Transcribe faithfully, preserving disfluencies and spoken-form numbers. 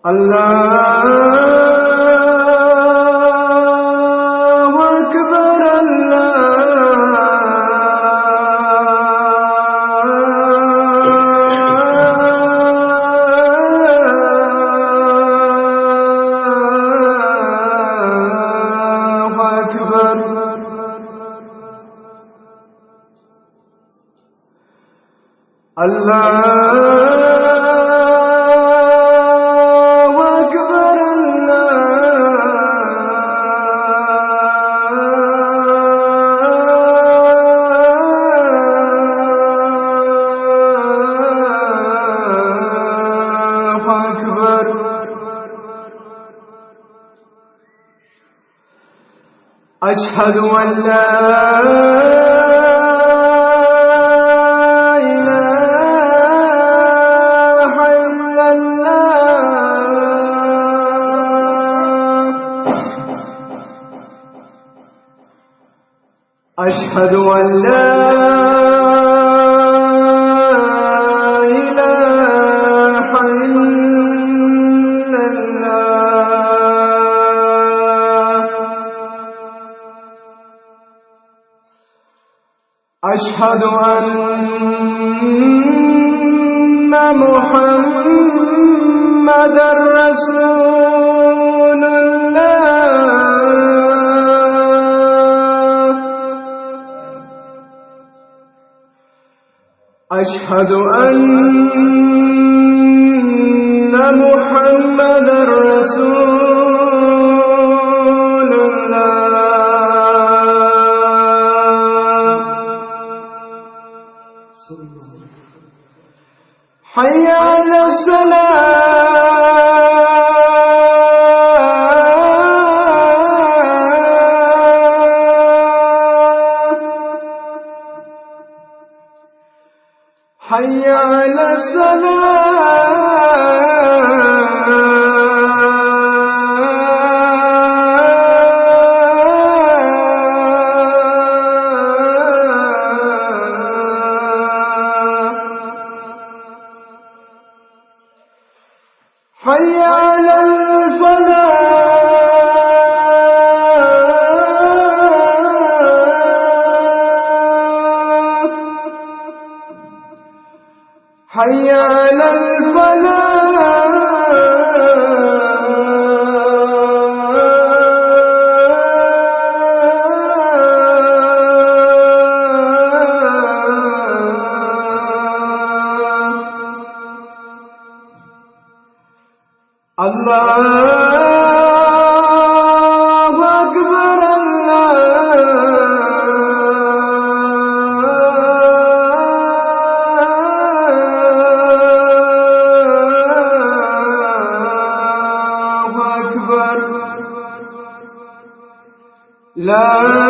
الله أكبر، الله أكبر. الله أكبر، الله أكبر. أشهد أن لا إله إلا الله. أشهد أن لا إله إلا الله. أشهد أن محمدا رسول الله. أشهد أن محمدا رسول الله. حي على الصلاة. حي على الصلاة. حي على الفلاح. حي على الفلاح. الله أكبر، الله أكبر. لا